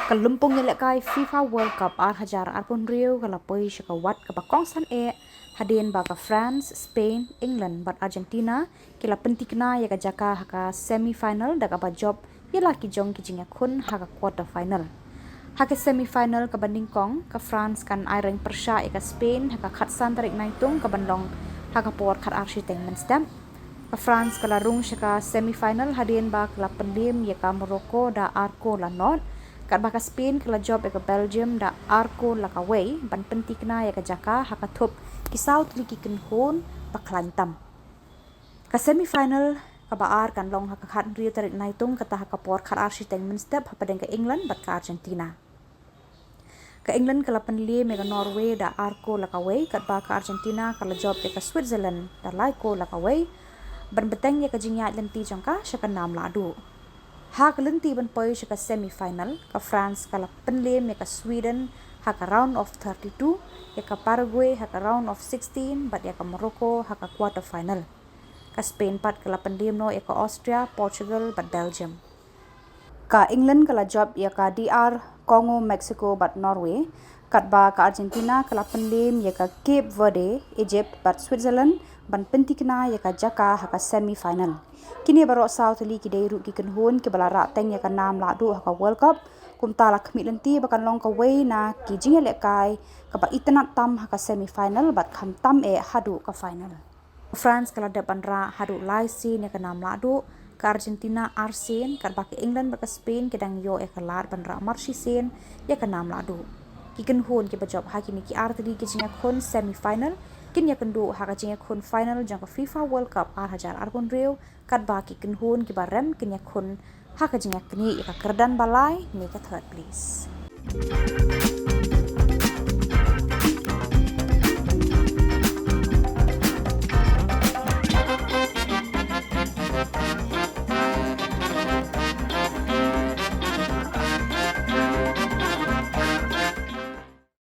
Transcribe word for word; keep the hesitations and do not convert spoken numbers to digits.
Ka lympung ïalehkai FIFA World Cup ar hajar arphew hynriew ka la poi sha ka wat kaba kongsan eh, hadien ba ka France, Spain, England bad Argentina ki la pyntikna ïa ka jaka ha ka semi final da kaba jop ïa la ki jong ki jingïakhun ha ka quarter final. Ha ka semi final kaba nyngkong, ka France kan aireng pyrshah ïa ka Spain ha ka khatsan tarik Naitung kaban long ha ka por khatar shiteng mynstep. Ka France ka la rung sha ka semi final hadien ba ka la pynliem ïa ka Morocco da ar kol la nod, katba ka Spain ka la jop ïa ka Belgium da ar kol la kawei ban pyntikna ïa ka jaka ha ka thup ki saw tylli ki kynhun ba khlaiñ tam. Ka semi final kaba ar kan long ha ka khathynriew tarik Naitung, kata ha ka por khatar shiteng mynstep, hapdeng ka England bad ka Argentina. Ka England ka la pynliem ïa ka Norway da ar kol la kawei, katba ka Argentina ka la jop ïa ka Switzerland da lai kol la kawei ban bteng ïa ka jingïaid lynti jong ka sha ka nam lahduh. Ha ka lynti ban poi sha ka semi final, ka France ka la pynliem ïa ka Sweden ha ka round of thirty-two, ïa ka Paraguay ha ka round of sixteen bad ïa ka Morocco ha ka quarter final. Ka Spain pat ka la pynliem noh ïa ka Austria, Portugal bad Belgium. Ka England ka la jop ïa ka D R Congo, Mexico bad Norway, katba ka Argentina ka la pynliem ïa ka Cape Verde, Egypt bad Switzerland ban pyntikna ïa ka jaka ha ka semi final. Kine baroh saw tylli ki dei ruh ki kynhun kiba la rah teng ïa ka nam lahduh ha ka World Cup. Kumta la khmih lynti ba kan long kawei na ki jingïalehkai kaba itynnad tam ha ka semi final bad khamtam eh haduh ka final. France ka la dep ban rah haduh lai sien ïa ka nam lahduh, ka Argentina ar sien, katba ka England bad ka Spain ki dang ïoh ïa ka lad ban rah mar shisien ïa ka nam lahduh. Ki kynhun kiba jop ha kine ki ar tylli ki jingïakhun semi final kin ïakynduh ha ka jingïakhun final jong ka FIFA World Cup ar hajar arphew hynriew, katba ki kynhun kiba rem kin ïakhun ha ka jingïaknieh ïa ka kyrdan ba lai ne ka third place.